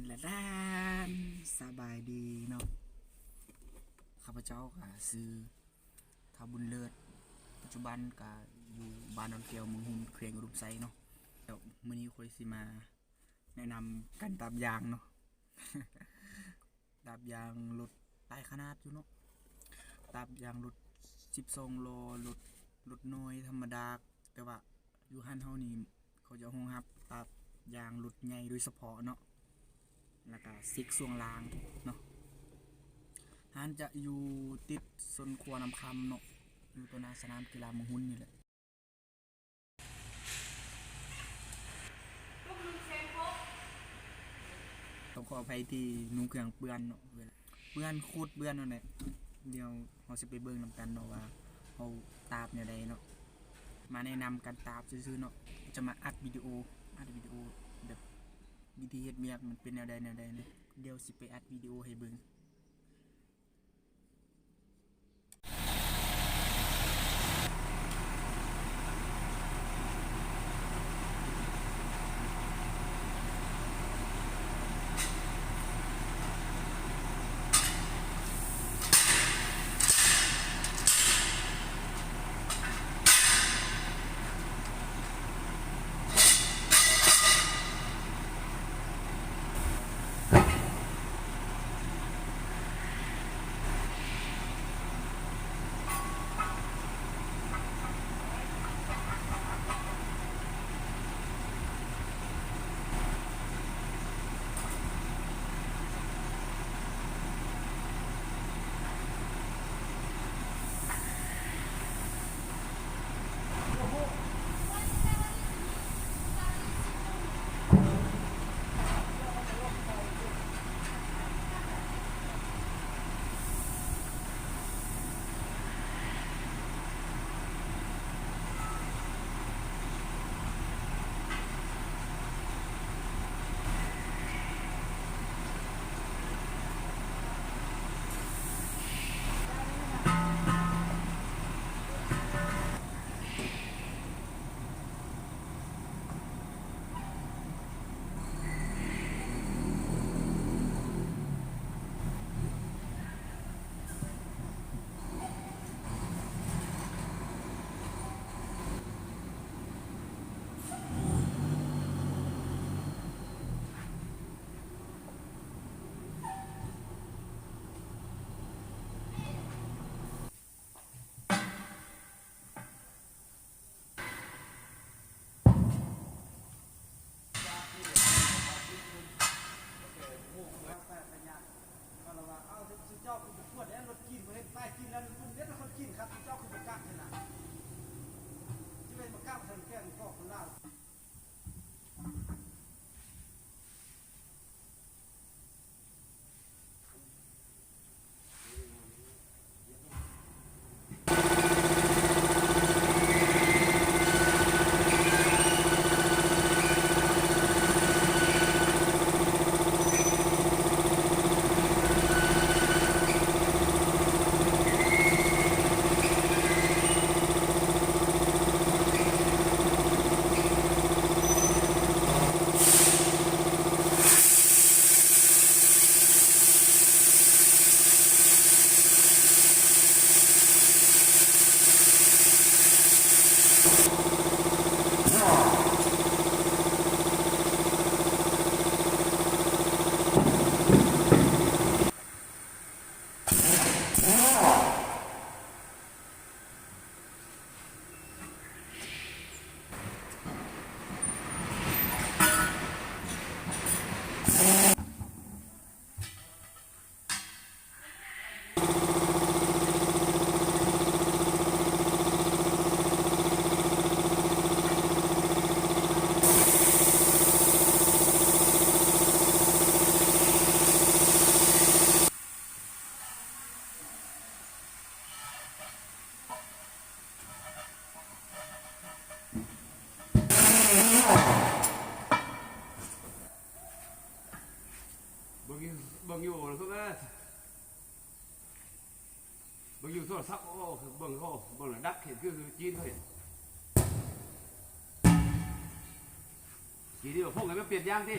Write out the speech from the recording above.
ລະດານ ສະບາຍດີເນາະ ຂ້າພະເຈົ້າກະຊື່ ທ້າວບຸນເລີດ ປັດຈຸບັນກະຢູ່ບ້ານດອນແກ້ວ ເມືອງຮຸນ ແຂວງອຸດົມໄຊເນາະ. ແລ້ວມື້ນີ້ຂ້ອຍຊິມາແນະນຳການຕາບຢາງເນາະ ຕາບຢາງລົດຫຼາຍຂະໜາດຢູ່ເນາະ ຕາບຢາງລົດສິບສອງລໍ້ ລົດ ລົດນ້ອຍທຳມະດາ ແຕ່ວ່າຢູ່ຮ້ານເຮົານີ້ ເຂົາຈະຮອງຮັບຕາບຢາງລົດໃຫຍ່ໂດຍສະເພາະເນາະ ແລ້ວກະເຊັກຊ່ວງລ່າງເນາະ. ຮ້ານຈະຢູ່ຕິດສົນຂົວນ້ຳຄຳເນາະ ຢູ່ຕໍ່ໜ້າສະໜາມກິລາເມືອງຮຸນນີ້ແຫຼະ. ຕ້ອງຂໍອະໄພທີ່ນຸ່ງເຄື່ອງເປື້ອນເນາະ ເປື້ອນໂຄດເປື້ອນນັ້ນແຫຼະ. ດຽວເຮົາຊິໄປເບິ່ງນຳກັນເນາະວ່າເຮົາຕາບແນວໃດເນາະ ມາແນະນຳການຕາບຊື່ໆເນາະ ຈະມາອັດວິດີໂອ ອັດວິດີໂອແບບວິທີເຮັດວຽກມັນເປັນແນວໃດແນວໃດເນາະ. ດຽວຊິໄປອັດວິດີໂອໃຫ້ເບິ່ງ. ເບິ່ງຢູ່ ເບິ່ງຢູ່ ເບິ່ງຢູ່ໂທລະສັບ ໂອ້ ເບິ່ງ ໂອ້ ເບິ່ງລະດັບ ເຫັນຄື ຄືຈີນເຂົາເຮັດ ຈີນນີ້ ພວກນັ້ນມັນປ່ຽນຢາງຕິ.